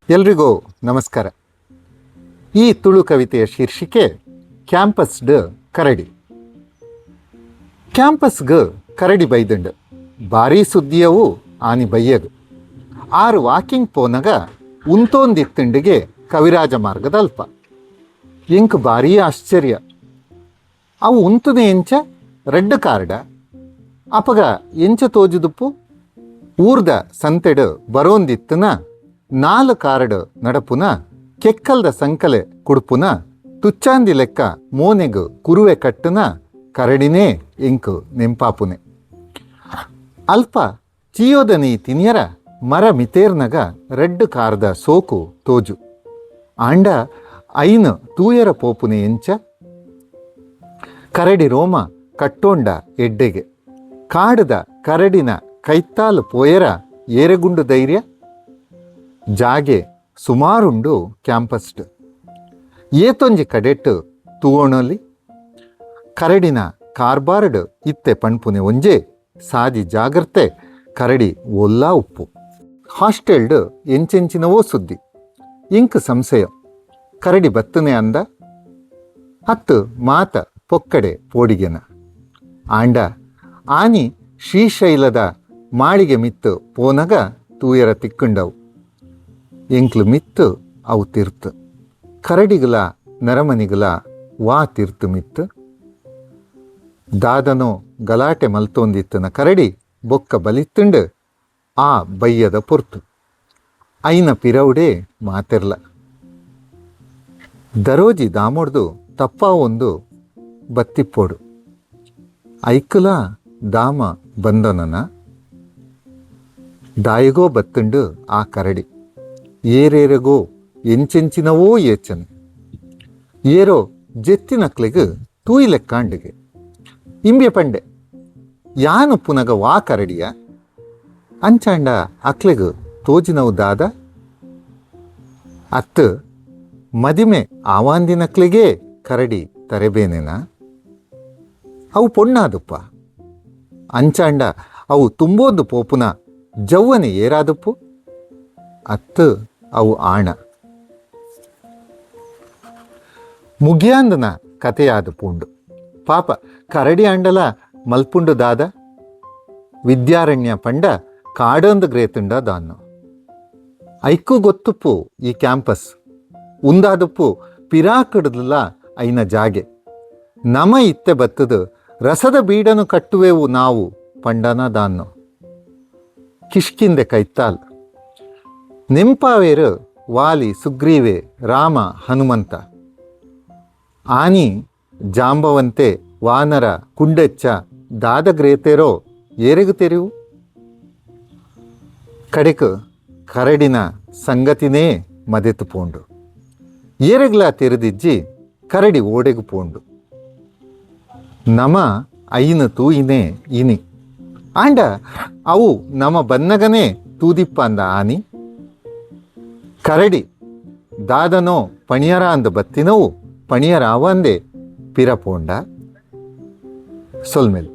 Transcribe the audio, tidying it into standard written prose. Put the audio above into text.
ಎಲ್ರಿಗೂ ನಮಸ್ಕಾರ. ಈ ತುಳು ಕವಿತೆಯ ಶೀರ್ಷಿಕೆ ಕ್ಯಾಂಪಸ್ಡ್ ಕರಡಿ. ಕ್ಯಾಂಪಸ್ಗ್ ಕರಡಿ ಬೈದಂಡು ಭಾರೀ ಸುದ್ದಿಯವು ಆನಿ ಬಯ್ಯಗು. ಆರು ವಾಕಿಂಗ್ ಪೋನಗ ಉಂತೋಂದಿತ್ತಂಡಿಗೆ ಕವಿರಾಜ ಮಾರ್ಗದ ಅಲ್ಪ. ಎಂಕ್ ಭಾರೀ ಆಶ್ಚರ್ಯ. ಅವು ಉಂತುನ ಎಂಚ ರೆಡ್ ಕಾರ್ಡ ಅಪಗ ಎಂಚ ತೋಜುದುಪ್ಪು? ಊರ್ದ ಸಂತೆಡು ಬರೋಂದಿತ್ತನ ನಾಲು ಕಾರ್ಡ್ ನಡಪುನ ಕೆಕ್ಕಲ್ದ ಸಂಕಲೆ ಕುಡ್ಪುನ ತುಚ್ಚಾಂದಿ ಲೆಕ್ಕ ಮೋನೆಗ್ ಕುರುವೆ ಕಟ್ಟುನ ಕರಡಿನೇ ಎಂಕು ನೆಂಪಾಪುನೆ. ಅಲ್ಪ ಚೀಯೋದನಿ ತಿನಿಯರ ಮರ ಮಿತೇರ್ನಗ ರೆಡ್ ಕಾರ್ದ ಸೋಕು ತೋಜು. ಆಂಡ ಐನು ತೂಯರ ಪೋಪುನೆ ಎಂಚ? ಕರಡಿ ರೋಮ ಕಟ್ಟೋಂಡ ಎಡ್ಡೆಗೆ ಕಾಡದ ಕರಡಿನ ಕೈತಾಲ್ ಪೋಯರ ಏರೆಗುಂಡು ಧೈರ್ಯ? ಜಾಗೆ ಸುಮಾರುಂಡು ಕ್ಯಾಂಪಸ್ಡ್. ಏತೊಂಜಿ ಕಡೆಟ್ ತೂವೊಣಲಿ ಕರಡಿನ ಕಾರ್ಬಾರ್ಡ್ ಇತ್ತೆ ಪಣ್ಪುನೆ ಒಂಜೆ ಸಾದಿ ಜಾಗ್ರತೆ. ಕರಡಿ ಒಲ್ಲಾ ಉಪ್ಪು. ಹಾಸ್ಟೆಲ್ಡ್ ಎಂಚೆಂಚಿನವೋ ಸುದ್ದಿ. ಇಂಕ್ ಸಂಶಯ, ಕರಡಿ ಬತ್ತನೆ ಅಂದ ಅತ್ತು ಮಾತ ಪೊಕ್ಕಡೆ ಪೋಡಿಗೆನ? ಆಂಡ ಆನಿ ಶ್ರೀಶೈಲದ ಮಾಳಿಗೆ ಮಿತ್ತು ಪೋನಗ ತೂಯರ ತಿಕ್ಕುಂಡವು. ಎಂಕ್ಲು ಮಿತ್ತು ಅವು ತಿರ್ತು. ಕರಡಿಗಲ ನರಮನಿಗಲ ವಾ ತಿರ್ತು ಮಿತ್ತು? ದಾದನೋ ಗಲಾಟೆ ಮಲ್ತೋಂದಿತ್ತನ ಕರಡಿ ಬೊಕ್ಕ ಬಲಿತ್ತುಂಡು ಆ ಬಯ್ಯದ ಪೊರ್ತು. ಐನ ಪಿರವುಡೆ ಮಾತೆರ್ಲ. ದರೋಜಿ ದಾಮೊಡ್ದು ತಪ್ಪಾ ಒಂದು ಬತ್ತಿಪ್ಪೋಡು. ಐಕುಲ ದಾಮ ಬಂದನನ? ದಾಯಿಗೋ ಬತ್ತುಂಡು ಆ ಕರಡಿ? ಏರೇರೆಗೋ ಎಂಚೆಂಚಿನವೋ ಏಚನೆ. ಏರೋ ಜೆತ್ತಿನಕ್ಲೆಗ್ ತೂಯಿ ಲೆಕ್ಕಾಂಡಿಗೆ. ಇಂಬ್ಯ ಪಂಡೆ, ಯಾನು ಪುನಗ ವಾ ಕರಡಿಯ? ಅಂಚಾಂಡ ಅಕ್ಲೆಗ್ ತೋಜಿನವು ದಾದ? ಅತ್ತು ಮದಿಮೆ ಆವಾಂದಿನಕ್ಲೆಗೇ ಕರಡಿ ತರೆಬೇನೆನ? ಅವು ಪೊಣ್ಣಾದುಪ್ಪ. ಅಂಚಾಂಡ ಅವು ತುಂಬೋಂದು ಪೋಪುನ ಜವ್ವನೆ ಏರಾದುಪ್ಪು? ಅತ್ತು ಅವು ಆಣ. ಮುಗಿಯಾಂದನ ಕತೆಯಾದ ಪೂಂಡು. ಪಾಪ ಕರಡಿ ಅಂಡಲ ಮಲ್ಪುಂಡು ದಾದ? ವಿದ್ಯಾರಣ್ಯ ಪಂಡ ಕಾಡೊಂದು ಗ್ರೇತುಂಡ ದಾನ್ನು. ಐಕ್ಕು ಗೊತ್ತುಪ್ಪು ಈ ಕ್ಯಾಂಪಸ್ ಉಂದಾದುಪ್ಪು ಪಿರಾಕಡ್ದಲ ಐನ ಜಾಗೆ. ನಮ ಇತ್ತೆ ಬತ್ತದು ರಸದ ಬೀಡನು ಕಟ್ಟುವೆವು ನಾವು ಪಂಡನ ದಾನ್ನು. ಕಿಷ್ಕಿಂದೆ ಕೈತಾಲ್ ನೆಂಪಾವೇರು ವಾಲಿ, ಸುಗ್ರೀವೆ, ರಾಮ, ಹನುಮಂತ. ಆನಿ ಜಾಂಬವಂತೆ ವಾನರ ಕುಂಡೆಚ್ಚ ದಾದಗ್ರೇತೆರೋ ಏರೆಗು ತೆರಿವು? ಕಡೆಕು ಕರಡಿನ ಸಂಗತಿನೇ ಮದೆತು ಪೋಂಡು. ಏರೆಗ್ಲಾ ತೆರೆದಿಜ್ಜಿ ಕರಡಿ ಓಡೆಗು ಪೋಂಡು. ನಮ ಐನು ತೂಯಿನೆ ಇನಿ. ಆಂಡ ಅವು ನಮ ಬನ್ನಗನೇ ತೂದಿಪ್ಪ ಅಂದ ಆನಿ. ಕರಡಿ ದಾದನೋ ಪಣಿಯರ ಅಂದ ಬತ್ತಿನವು ಪಣಿಯರಾವಂದೆ ಪಿರ ಪೋಂಡ. ಸೊಲ್ಮೆಲ್.